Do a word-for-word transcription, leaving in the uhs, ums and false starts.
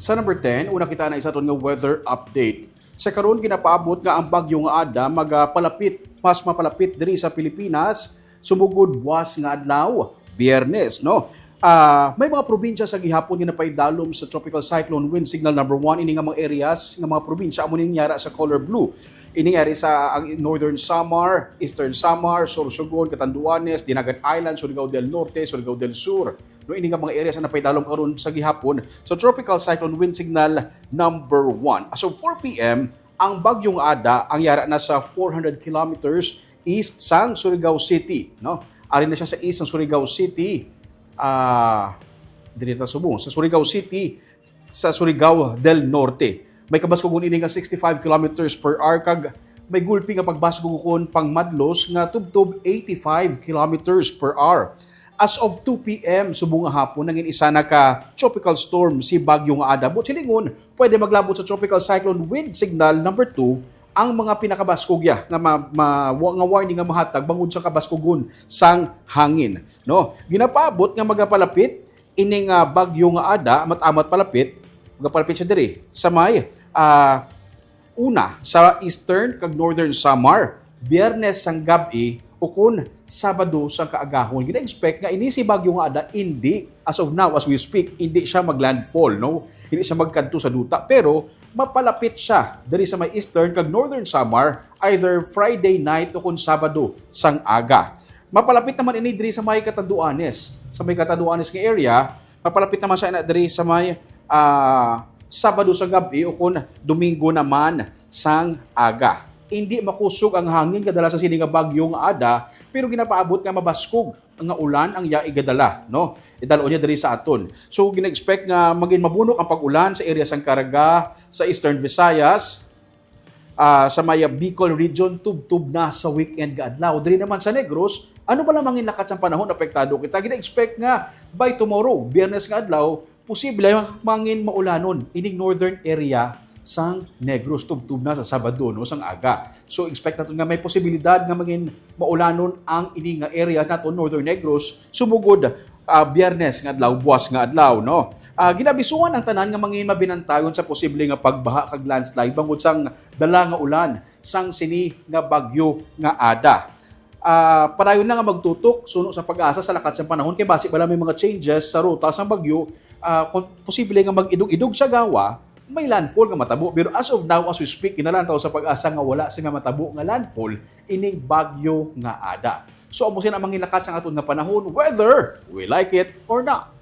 Sa number ten, una kita na sa aton nga weather update. Sa karon, ginapaabot nga ang bagyo nga Ada magapalapit, mas mapalapit diri sa Pilipinas, sumugod buwas nga adlaw, Biyernes, no? Ah, may mga probinsya sa gihapon nga napaidalom sa Tropical Cyclone Wind Signal number one. Ini nga mga areas, nga mga probinsya, amo ning yara sa color blue. Ini nga ari sa ang Northern Samar, Eastern Samar, Sorsogon, Catanduanes, Dinagat Island, Surigao del Norte, Surigao del Sur. No, ini nga mga areas ang napaidalom karon sa gihapon sa Tropical Cyclone Wind Signal number one. As of four p.m., ang bagyong Ada ang yara na sa four hundred kilometers east sang Surigao City, no? Ari na siya sa east ng Surigao City. Ah, diri na subong sa Surigao City, sa Surigao del Norte. May kabaskugon ini nga sixty-five kilometers per hour kag may gulpi nga pagbasgog kon pangmadlos nga tubtob eighty-five kilometers per hour. As of two p.m. subong nga hapon, nangin isa na ka tropical storm si Bagyo nga Ada. Buot silingon, pwede maglabot sa Tropical Cyclone Wind Signal number two ang mga pinakabasgog ya nga ma, ma, wa- nga warning nga mahatag bangod sa kabaskugon sang hangin, no? Ginapaabot nga magapalapit ining ah, Bagyo nga Ada, amat-amat palapit, magapalapit siya diri sa may ah, una sa Eastern kag Northern Samar, Biyernes sang gab-i ukon Sabado sang kaagahon. Gina-expect nga ini si Bagyo nga Ada, hindi, as of now, as we speak, hindi siya maglandfall, no? Hindi siya magkadto sa duta, pero mapalapit siya diri sa may Eastern kag Northern Samar either Friday night ukon Sabado sang aga. Mapalapit naman ini diri sa may Catanduanes. Sa may Catanduanes nga area, mapalapit naman siya na diri sa may ah, Sabado sa gab-i ukon Domingo naman sang aga. Hindi makusog ang hangin kadala sa sini nga Bagyo nga Ada, pero ginapaabot nga mabaskog nga ulan ang iya igadala, no? Idalon niya diri sa aton. So, gina-expect nga magin mabunok ang pag-ulan sa area sang Caraga, sa Eastern Visayas, ah, sa may Bicol region, tubtob na sa weekend nga adlaw. Diri naman sa Negros, ano ba lamang ang lakat sang panahon? Apektado kita. Gina-expect nga by tomorrow, Biyernes nga adlaw, posible mangin maulanon ining northern area sang Negros, tubtob na sa Sabado, no, sang aga. So, expect naton nga may posibilidad nga mangin maulanon ang ini nga area naton, Northern Negros, sumugod ah, Biyernes nga adlaw, buwas nga adlaw, no? Ah, ginabisuhan ang tanan nga mangin mabinantayon sa posible nga pagbaha kag landslide bangod sang dala nga ulan sang sini nga bagyo nga Ada. Ah, padayon lang nga magtutok suno sa PAGASA sa lakat sang panahon kay basi bala may mga changes sa ruta sang bagyo, ah, kon posible nga mag-idog-idog sa gawa, may landfall nga matabo. Pero as of now, as we speak, ginalantaw sa PAGASA nga wala sila matabo nga landfall ining bagyo nga Ada. So, amo sina ang mga lakat sang aton nga panahon, whether we like it or not.